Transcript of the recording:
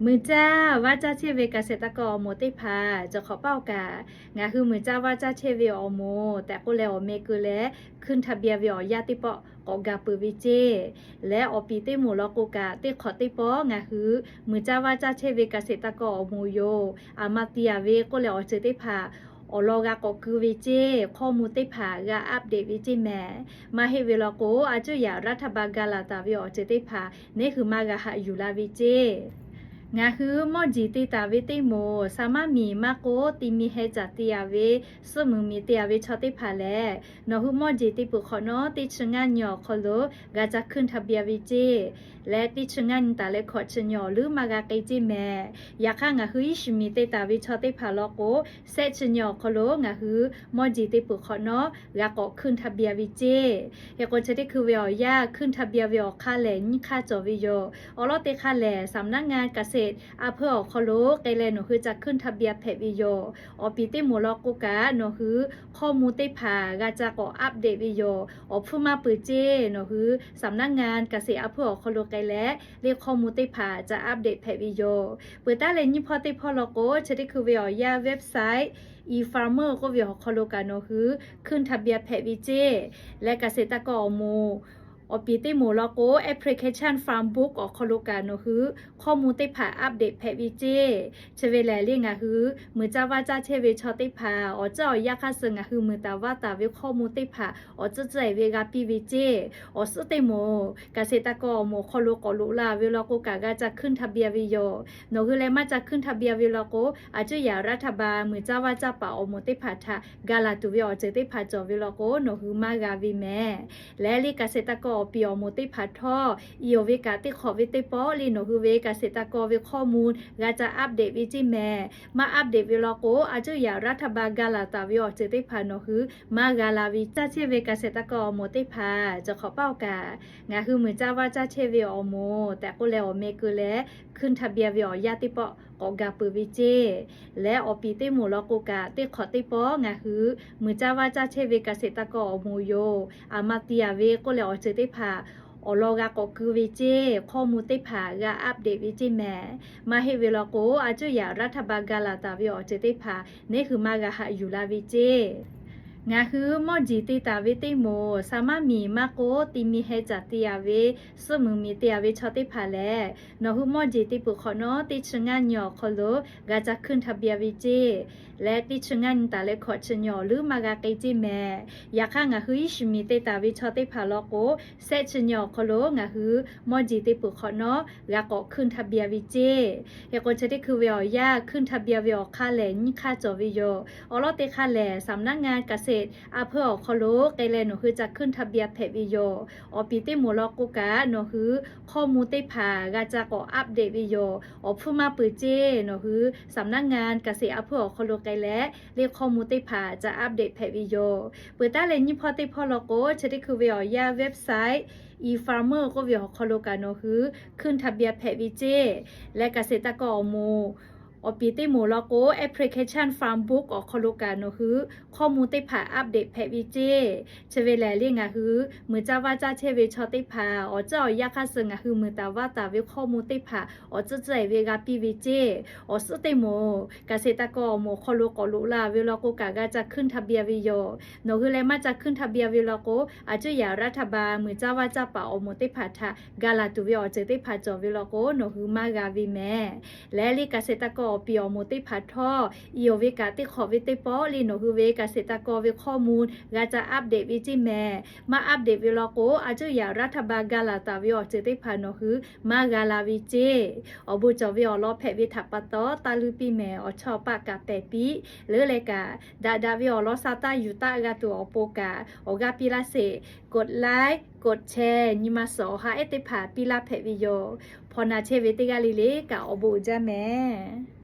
Muiˬ caˇ vaˇ caˇ chehˇ ve เกษตรกร awˬ moˍ teˇ hpaˍ, cawˬ hk'awꞈ paˇ awˬ kaꞈ, ngaˬ hui muiˬ caˇ vaˇ caˇ chehˇ ve awˬ moˍ tehꞈ k'oˆ leh awˬ meh keu leh ขึ้นทะเบียน ve awˬ yanˇ teˇ pawˆ k'awꞈ ga peuˬ ve ceˇ. Leh awˬ piˍ teˇ moˍ law k'o kaꞈ, teˇ hk'awꞈ teˇ pawˆ ngaˬ hui muiˬ caˇ vaˇ caˇ chehˇ ve เกษตรกร awˬ moˍ yoˬ. Aˬ ma te a ve k'oˆ leh awˬ ceuˬ teˇ hpaˍ awˬ lawn g'a k'awꞈ keu ve ceˇ. ข้อมูล teˇ hpaˍ g'a update ve ceˇ mehˍ. Maˇ heˆ ve law k'o, a cuˇ yaꞈ รัฐบาล ga laˬ taˍ ve awˬ ceuˬ teˇ hpaˍ neˉ hui maˇ g'a haꞈ yuˬ la ve ceˇ. Ngaˬ hui mawˇ jeˬ te taˍ ve teˇ moˍ, saˍ maˇ miˬ maˇ k'oˆ, ti mi heh caˍ te a ve, suhˆ muiˬ miˬ te a ve chaw teˇ hpaˍ lehˬ, nawˬ hui mawˇ jeˬ te peuˬ hk'awꞈ nawˉ, teˇ chi ngaˇ nyi awˬ hk'aw lo g'a ca ขึ้นทะเบียน ve ceˇ. Leh teˇ chi ngaˇ nyi taˍ leh hkawꞈ chi nyi awˬ leuˉ maˇ g'a k'e ceˇ mehˍ. Yaꞈ hk'aˇ, ngaˬ hui iˉ shiˍ miˬ te taˍ ve chaw teˇ hpaˍ law k'o, shehˆ chi nyi awˬ hk'aw lo ngaˬ hui mawˇ jeˬ te peuˬ hk'awꞈ nawˉ g'a k'awꞈ ขึ้นทะเบียน ve ceˇ. Hk'e k'o, chi teˇ hkui ve awˬ yanˇ ขึ้นทะเบียน ve awˬ hk'aˇ lehˬ nyiˇ hk'aˇ cawˬ ve yoˬ. Awˬ lawn teˇ hk'aˇ lehˬ, สำนักงานเกษตร a hpeuˇ awˬ hk'aw lo k'ai leh nawˬ hui ca ขึ้นทะเบียน hpehꞈ ve yoˬ. Awˬ piˍ teˇ moˍ law k'o kaꞈ, nawˬ hui ข้อมูล teˇ hpaˍ g'a ca k'awꞈ update ve yoˬ. Awˬ hpfuhˇ maˇ peuˬ ceˇ. Nawˬ hui สำนักงานเกษตร a hpeuˇ awˬ hk'aw lo k'ai leh, le ข้อมูล teˇ hpaˍ ca update hpehꞈ ve yoˬ. Peuˬ taˉ leh nyiˇ hpawˇ teˇ hpawˇ law k'o, chi teˇ hkui ve awˬ yanˇ website e-farmer k'oˆ ve awˬ hk'aw lo kaꞈ nawˬ hui ขึ้นทะเบียน hpehꞈ ve ceˇ. Leh เกษตรกร awˬ moˍ awˬ piˍ teˇ moˍ law k'o, application Farm Book awˬ hk'aw lo kaꞈ nawˬ hui ข้อมูล teˇ hpaˍ update hpehꞈ ve ceˇ. Chi ve lehˬ, le ngaˬ hui muiˬ caˇ vaˇ caˇ chehˇ ve chaw teˇ hpaˍ awˬ tcuhˉ awˬ yanˇ hk'aˇ suh ngaˬ hui muiˬ taˍ vaˇ taˍ ve ข้อมูล teˇ hpaˍ awˬ tcuhˉ tcuhˉ e ve g'a piˇ ve ceˇ. Awˬ suhˉ teˇ moˍ เกษตรกร awˬ moˍ hk'aw lo k'awꞈ loꞈ la ve law k'o kaꞈ g'a ca ขึ้นทะเบียน ve yoˬ. Nawˬ hui leh maˇ ca ขึ้นทะเบียน ve law k'o, a cuˇ yaꞈ รัฐบาล muiˬ caˇ vaˇ caˇ paˍ awˬ moˍ teˇ hpaˍ htaꞈ ga laˬ tuˬ ve awˬ ceuˬ teˇ hpaˍ cawˬ ve law k'o, nawˬ hui maˇ g'a ve mehˍ. Leh le เกษตรกร awˬ piˍ awˬ moˍ teˇ hpaˍ htawˇ, i awˬ ve kaꞈ teˇ hk'awꞈ ve teˇ pawˆ le nawˬ hui ve เกษตรกร ve ข้อมูล g'a ca update ve ceˇ mehˍ. Maˇ update ve law k'o, a cuˇ yaꞈ รัฐบาล ga laˬ taˍ ve awˬ ceuˬ teˇ hpaˍ nawˬ hui maˇ g'a la ve. Caˇ chehˇ ve เกษตรกร awˬ moˍ teˇ hpaˍ, cawˬ hk'awꞈ paˇ awˬ kaꞈ, ngaˬ hui muiˬ caˇ vaˇ caˇ chehˇ ve awˬ moˍ tehꞈ k'oˆ leh awˬ meh keu leh ขึ้นทะเบียน ve awˬ yanˇ teˇ pawˆ k'awꞈ ga peuˬ ve ceˇ. Leh awˬ piˍ teˇ moˍ law k'o kaꞈ, teˇ hk'awꞈ teˇ pawˆ ngaˬ hui muiˬ caˇ vaˇ caˇ chehˇ ve เกษตรกร awˬ moˍ yoˬ. Aˬ ma te a ve k'oˆ leh awˬ ceuˬ teˇ hpaˍ awˬ lawn g'a k'awꞈ keu ve ceˇ. ข้อมูล teˇ hpaˍ g'a update ve ceˇ mehˍ. Maˇ heˆ ve law k'o, a cuˇ yaꞈ รัฐบาล ga laˬ taˍ ve awˬ ceuˬ teˇ hpaˍ neˉ hui maˇ g'a haꞈ yuˬ la ve ceˇ. Ngaˬ hui mawˇ jeˬ te taˍ ve teˇ moˍ, saˍ maˇ miˬ maˇ k'oˆ, ti mi heh caˍ te a ve, suhˆ muiˬ miˬ te a ve chaw teˇ hpaˍ lehˬ, nawˬ hui mawˇ jeˬ te peuˬ hk'awꞈ nawˉ, teˇ chi ngaˇ nyi awˬ hk'aw lo g'a ca ขึ้นทะเบียน ve ceˇ. Leh teˇ chi ngaˇ nyi taˍ leh hkawꞈ chi nyi awˬ leuˉ maˇ g'a k'e ceˇ mehˍ. Yaꞈ hk'aˇ, ngaˬ hui iˉ shiˍ miˬ te taˍ ve chaw teˇ hpaˍ law k'o, shehˆ chi nyi awˬ hk'aw lo ngaˬ hui mawˇ jeˬ te peuˬ hk'awꞈ nawˉ g'a k'awꞈ ขึ้นทะเบียน ve ceˇ. Hk'e k'o, chi teˇ hkui ve awˬ yanˇ ขึ้นทะเบียน ve awˬ hk'aˇ lehˬ nyiˇ hk'aˇ cawˬ ve yoˬ. Awˬ lawn teˇ hk'aˇ lehˬ, สำนักงานเกษตร a hpeuˇ awˬ hk'aw lo k'ai leh nawˬ hui ca ขึ้นทะเบียน hpehꞈ ve yoˬ. Awˬ piˍ teˇ moˍ law k'o kaꞈ nawˬ hui ข้อมูล teˇ hpaˍ g'a ca k'awꞈ update ve yoˬ. Awˬ hpfuhˇ maˇ peuˬ ceˇ. Nawˬ hui สำนักงานเกษตร a hpeuˇ awˬ hk'aw lo k'ai leh, le ข้อมูล teˇ hpaˍ ca update hpehꞈ ve yoˬ. Peuˬ taˉ leh nyiˇ hpawˇ teˇ hpawˇ law k'o, chi teˇ hkui ve awˬ yanˇ website e-farmer k'oˆ ve awˬ hk'aw lo kaꞈ nawˬ hui ขึ้นทะเบียน hpehꞈ ve ceˇ. Leh เกษตรกร awˬ moˍ awˬ piˍ teˇ moˍ law k'o, application Farm Book awˬ hk'aw lo kaꞈ nawˬ hui ข้อมูล teˇ hpaˍ update hpehꞈ ve ceˇ. Chi ve lehˬ, le ngaˬ hui muiˬ caˇ vaˇ caˇ chehˇ ve chaw teˇ hpaˍ awˬ tcuhˉ awˬ yanˇ hk'aˇ suh ngaˬ hui muiˬ taˍ vaˇ taˍ ve ข้อมูล teˇ hpaˍ awˬ tcuhˉ tcuhˉ e ve g'a piˇ ve ceˇ. Awˬ suhˉ teˇ moˍ เกษตรกร awˬ moˍ hk'aw lo k'awꞈ loꞈ la ve law k'o kaꞈ g'a ca ขึ้นทะเบียน ve yoˬ. Nawˬ hui leh maˇ ca ขึ้นทะเบียน ve law k'o, a cuˇ yaꞈ รัฐบาล muiˬ caˇ vaˇ caˇ paˍ awˬ moˍ teˇ hpaˍ htaꞈ ga laˬ tuˬ ve awˬ ceuˬ teˇ hpaˍ cawˬ ve law k'o, nawˬ hui maˇ g'a ve mehˍ. Leh le เกษตรกร awˬ piˍ awˬ moˍ teˇ hpaˍ htawˇ, i awˬ ve kaꞈ teˇ hk'awꞈ ve teˇ pawˆ le nawˬ hui ve เกษตรกร ve ข้อมูล g'a ca update ve ceˇ mehˍ. Maˇ update ve law k'o, a cuˇ yaꞈ รัฐบาล ga laˬ taˍ ve awˬ ceuˬ teˇ hpaˍ nawˬ hui maˇ g'a la ve ceˇ. Awˬ bon cawˬ ve awˬ lawn hpehꞈ ve htaꞈ pa taw, taˇ luˇ piˇ mehˍ. Awˬ chawˇ awˬ paˆ kaꞈ pehˬ piˇ. Leuˉ leh kaꞈ, daꞈ daꞈ ve awˬ lawn sha taˇ yuˬ taˆ g'a tuˬ awˬ pon kaꞈ awˬ g'aˇ piˇ laˇ sheˍ. กดไลค์ กดแชร์ nyi ma suhˍ awˬ ha ehˉ teˇ hpaˍ piˇ laˇ hpehꞈ ve yoˬ. Hpawnˬ naˬ chehˇ ve teˇ g'aˇ le le kaꞈ awˬ bon uiˍ jaˇ mehˍ.